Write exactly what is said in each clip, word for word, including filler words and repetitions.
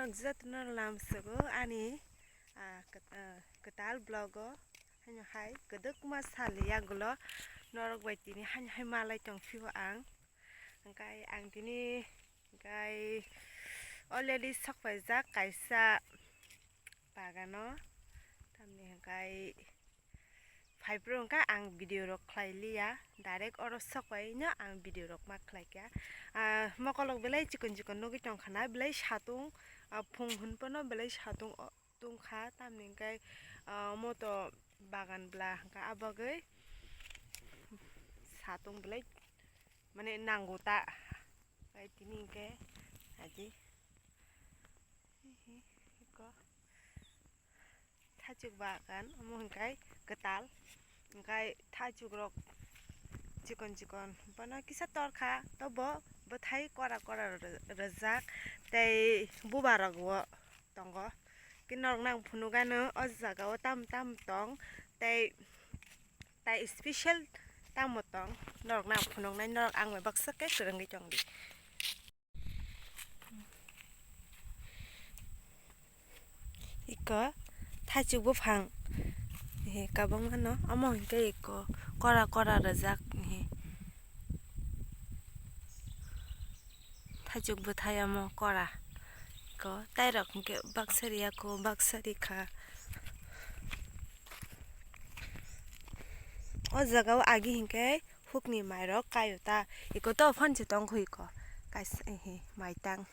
Jotono lamsogo ani, ah, kwt-, ah, kwtal vlog o haino hai kwdwkma sal yagulo norok bai tini haino hai malai tongphio ang. Hwnkhe ang tini hwnkhe already sokpaijak kaisa bagano, tamni hwnkhe phaiphuru hwnkhe ang video rok khlai liya, direct oro sokpaino ang video rok ma khlaikha. Ah, mokolok belai chikon chikon nugwi tongkha na, belai satung, ah, phung hwnphano belai satung o-, tungkha, tamni hwnkhe, ah, omo to bagan bwla hwnkha, abagwi satung belai mane nango ta. Hwnkhe tini hwnkhe aji. Iko. Thaichuk bagan, omo hwnkhe kwtal, hwnkhe thaichuk rok chikon chikon, bono kisa torkha, tobo bwthai kora kora rw-, rwjak, tei buba rok bo tongo. Khe norok nang phunukgano o jaga o tam tam tong, tei, tei special tamo tong, norok nang phunuknai, norok ang bai baksa khe kwrwngwi tongdi. Iko thaichuk buphang, he, kabangma no, omo hwnkhe iko kora kora rwjak, he, thaichuk bwthai omo kora, iko tairok hwnkhe baksa riya kho, baksa rikha. O jaga o agi hwnkhe hukni mairok kaio ta. Iko to phone se tong kho iko. Kaisa, ehe, maitang.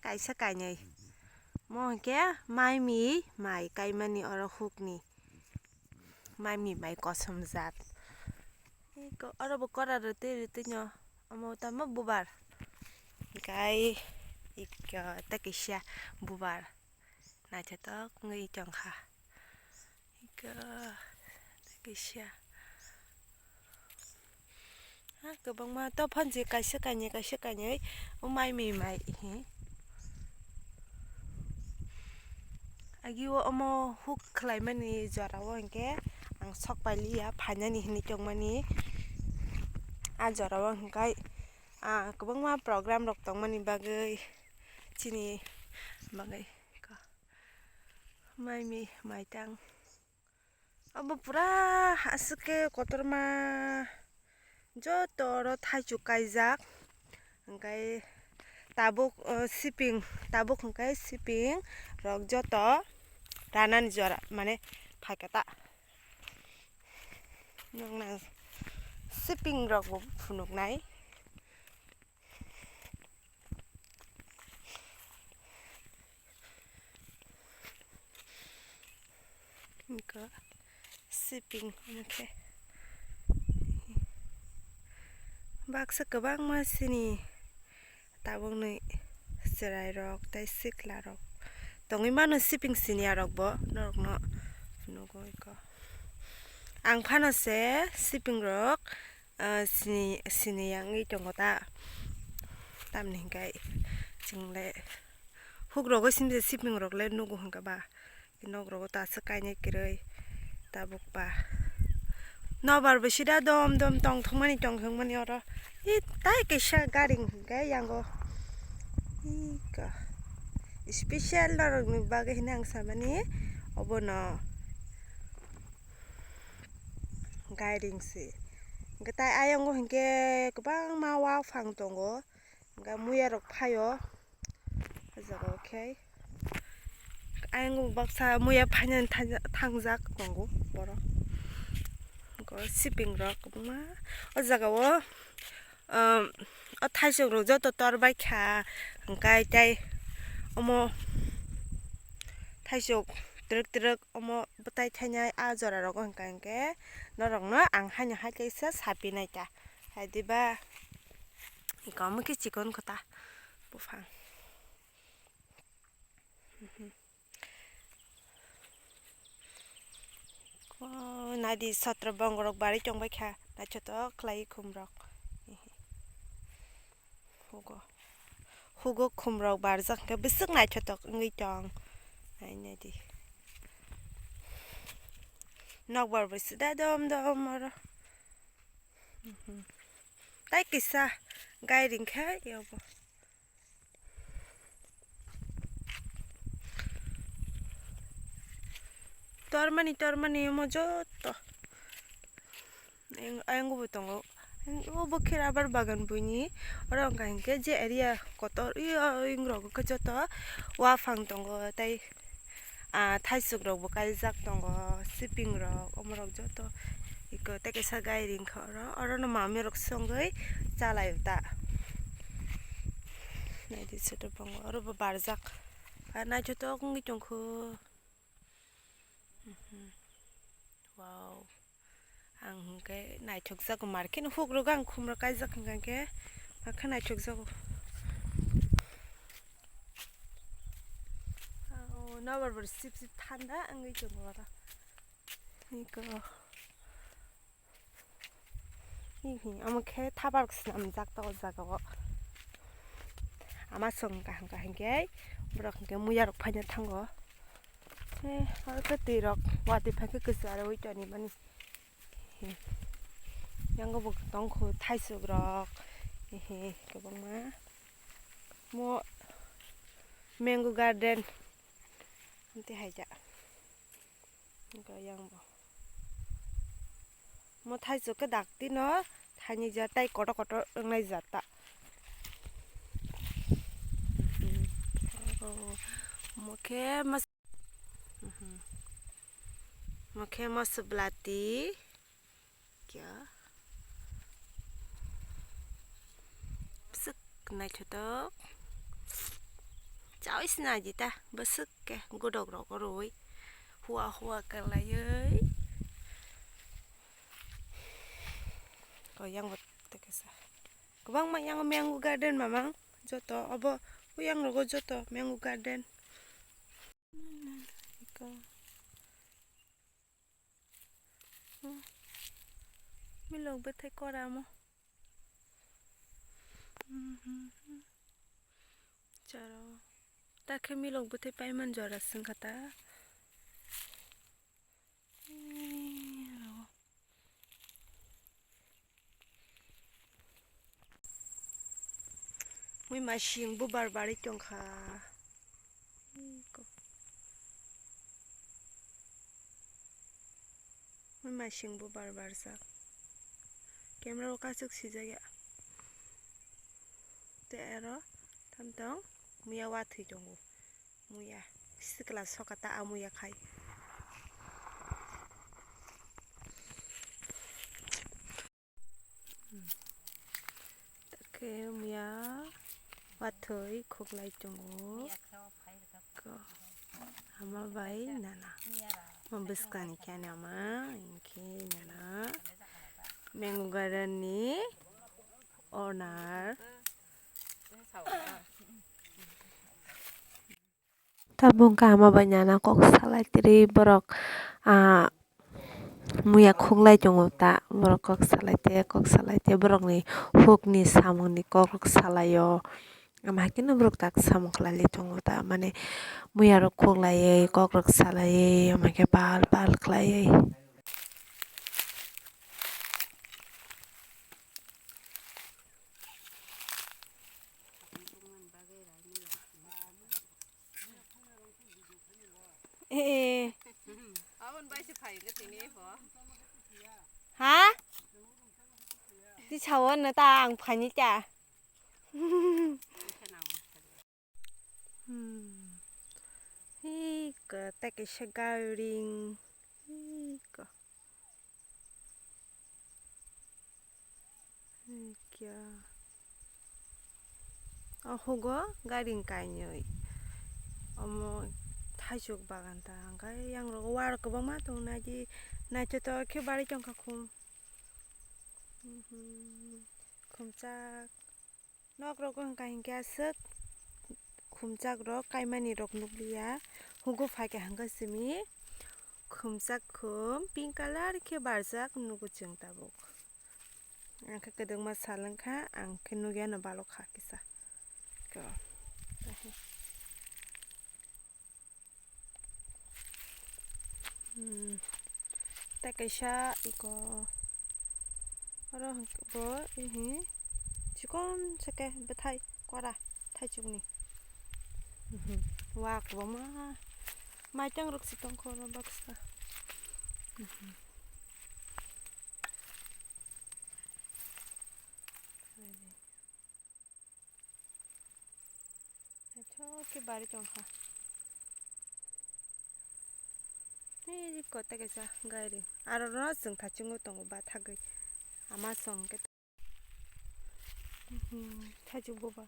Kaisa kainwi. Mo hwnkhe maimi mai kaimani oro hukni. Maimi mai kosom jat. Iko oro bo kora rwtwi rwtwi no. Omo tamo bubar. Hwnkhe iko ta kisa bubar. Naithotok wngwi tongkha. Ika, kaisa. Ha, kwbangma to phansi kaisa kainwi, kaisa kainwi, o mai mi mai, he. Agi o omo huk khlaimani jora o hinkhe ang sok pailiya, phainani hinwi tongmani. A jora o hinkhe, ah, kwbangma program rok tongmani bagwi, chini bagwi. Mai mi, mai tang. Obo pura aswk khe kotorma joto oro thaichuk kaijak. Hwnkhe tabuk, o, siping, tabuk hwnkhe siping rok joto ranani jora, mane phaikha ta. Nokna siping rok bo phunuknai. Iko siping omo khe baksa kwbangma sini tabukni chwrairok tei siklarok tongwi mano, siping siniya rokbo norokno phunukgo iko. Ang phano se siping rok ah, sini, sini yang wngwi tongo ta. Tamni hinkhe chwng le huk rogo simi se siping rok le nugo hinkhe ba. Nok rogo ta aswk kainwi kwrwi tabuk ba. Nobar bo sida dom dom tongthokmani tongthokmani oro. Ih, tai kaisa gari hinkhe yango. Ih, ka. Special norokni bagwi hinwi ang samani obono. Gairing se. Hwnkhe tai ayongo hinkhe kwbangma waphang tongo. Hwnkhe muya rok phaio. O jaga o khe ayongo baksa muya phainani thanja-, thangjak tongo borok. Hwnkhe siping rok kwbangma. O jaga o, um, o thaisok rok joto tor baikha. Hwnkhe tai omo thaisok twrwk twrwk omo bwtai thainai a jora rogo hwnkha hinkhe norokno ang haino hai kaisa sapinai ta. Hai diba? Iko omo khe chikon kota buphang. Ko nadi satra bongorok barwi tongbaikha, naithotok khlai khum rok. Hugo. Hugo khumrok barjak hwnkhe bwswk naithotok wngwi tong. Nai naidi. Nokbar bai sida dom dom oro. Mhm. Tai kisa gai ringkha yobo. Tormani, tormani omo joto. Ayang, ayang bo tongo. Ayang bo khe rubber bagan buini. Oro wngkha hinkhe je area kotor, iyo, ingrok khe joto waphang tongo, tei, ah, thaisuk rok bo kaijak tongo, siping rok, omorok joto iko tei kaisa gai ringkha oro. Oro no mamwi rok songwi chalai ta. Naidi soto bongo, oro bo barjak. Ah, naithotok wngwi tongkho. Mhm. Wow. Ang hwnkhe naithokjago, mar kheno hugrok ang khumrok kaijak hwnkha khe, mar khe naithokjago. O nobar bor sip sip thanda wngwi tongo oro. Iko. Hihi, omo khe thabar swnamjak ta o jaga o. Ama song kaham kaham khe borok hinkhe muya rok phaina thango. Eh, oro khe twi rok watwi phai khe kwcharo oi toni mani. Hihi. Yango bo tongkho thaisuk rok. Hihi, kwbangma. Mo mango garden. Amtwi hai ja. Wngkha yang bo. Mo thaisuk khe dakti no thaini ja tai kotor kotor wngnai ja ta. Mo khe mas-, mo khe moso blati. Kya? Bwswk naithotok. Chawi sina jita bwswk khe godok rok rwi hua hua kwlaiwi. Ko yang bo tei kaisa. Kwbangma yang mango garden mamang joto obo uyang rogo joto mango garden. Iko. Hmm. Milok bwthai kora omo. Mhm. Charo. Ta khe milok bwthai paiman jora swngkha ta. Mui masing bubar barwi tongkha. Mui masing bubar barjak. Camera o kaisuk sijak ya. Tei aro tamtong muya wathwi tongo. Muya sikla soka ta a muya khai. Takhe muya wathwi khuklai tongo. Ko ama bai nana. Mo bwskani khe ama hinkhe nana. Mango garden ni owner. Tabuk khe ama bai nana kok salai tiri borok, ah, muya khuklai tongo ta borok kok salai te kok salai te borok ni huk ni samung ni kok rok salai o. Ama hai khe no borok tak samung khlai lai tongo ta mane muya rok khuklaiwi kok rok salaiwi ama khe pal pal khlaiwi. Eh. Aboni bai se phai wngkha tini pho. Ha? Ti sawo no ta ang phani ta. Hmm. Hi ko ta kaisa garing. Hi ko. Kya. O hugo garing kainwi. Omo thaisuk bagan ta hwnkhe yang rogo war kwbangma tongo naidi naithotok khe barwi tongkha khum. Khumchak. Nok rogo hwnkha hinkhe aswk khumchak rok kaimani rok nukliya. Hugo phaikha hwnkhe simi khumchak khum pink colour khe barjak nugo chwng tabuk. Ang khe kwdwkma sal wngkha, ang khe nugya no balokha kisa. Hmm. Tei kaisa iko oro hwnkhe bo, ihi, chikon sake bwthai kora thaichukni. Wa kwbangma maitang rok si tongkho oro baksa. Naithok khe bari tongkha. Tei kota kaisa gari. Aro no chwng thachungo tongo bathagwi. Ama song khe. Thachuk boba.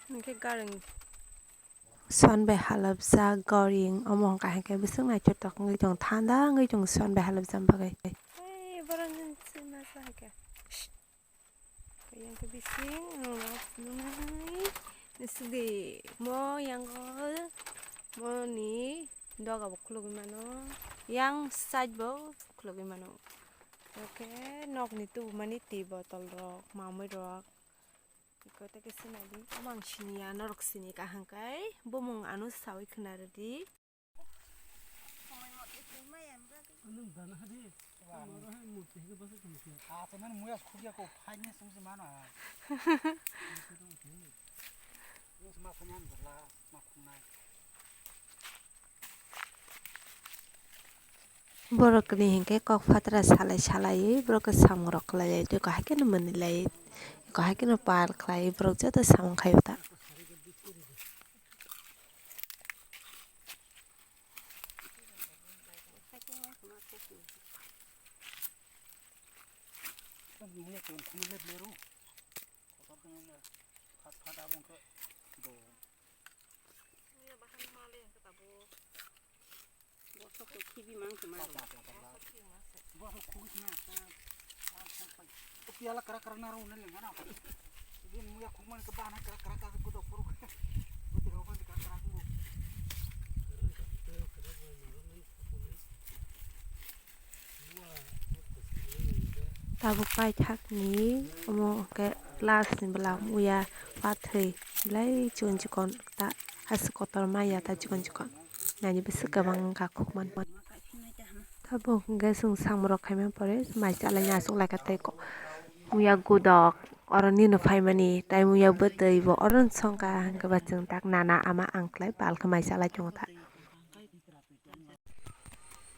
Hwnkhe garang. Son bai halabjak goring, omo hwnkha hinkhe bising naithotok wngwi tong, thanda wngwi tong son bai halabjak bagwi. Ei, borok nini sima sa hinkhe. Yang khe bising, ang rok nungnai. Nisidi, mo yango, mo ni doga bo khulugwi mano. Yang side bo khulugwi mano. Oke, nok ni tubumani twi botol rok, mamui rok. Iko tei khe sinadi. Omo ang sini ya, norok sini kaham kai. Bumung ano sawi khna rwdi. Ano dana hadi. Ano hai murti hige basa tongsi. Ah, teman muya khugya ko, phai ni sumsi mano hai. Muya ma phai ni an berla, ma khungnai. Borok ni hinkhe kok patra salai salai borok khe samung rok khlai lai tei kahai kheno mwnwi lai kahai kheno par khlai borok joto samung khai ta. Muya tong khunu le blero. Kotor tong le phat phat abong khe do. Muya bahan male hwnkhe tabuk. Bosok to khibi mang se maro. Bosok khibi mang se. Bosok khugis na. Piala kara kara na ro ne lenga na. Din muya khugman ke bana kara kara ka gudo puru. Gudo ro ban kara kara gudo. Tabuk paithak ni omo hwnkhe last ni bwlam uya pathwi belai chikon chikon ta aswk kotor maya ta chikon chikon naini bwswk kwbang wngkha khukmani. Tabuk hwnkhe chwng samung rok khaima pore mai chalaina aswk laikha tei ko uya gudok oro nini phaimani tai uya bwtwi bo oro songkha hwnkhe ba chwng tak nana ama ang khlai pal khe mai chalai tongo ta.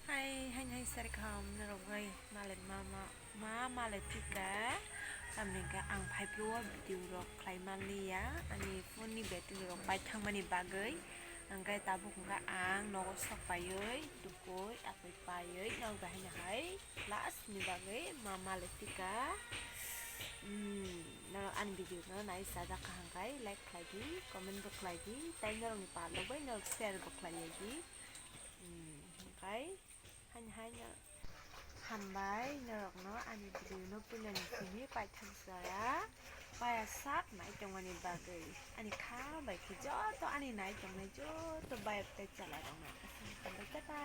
Hai, hai, hai, sari kham norok bai malai ma, ma, ma malai thika. Tamni hwnkhe ang phai phuru o video rok khlai manliya. Ani phone ni battery rok pai thangmani bagwi. Hwnkhe tabuk hwnkhe ang nogo sok paiwi, tukui, apui paiwi, nok bai haino hai last ni bagwi ma malai thika. Hmm, norok ani video no nai chajak kaham khai like khlai di, comment bo khlai di, tai norok ni pal rok bai norok share bo khlai lai di. Hmm, hwnkhe haino haino hambai norokno ani video no puila ni simi paithak jora paya sak nai tongmani bagwi ani kha bai khe joto ani nai tongnai joto bayap tei chwla rokno aswk hambai tata.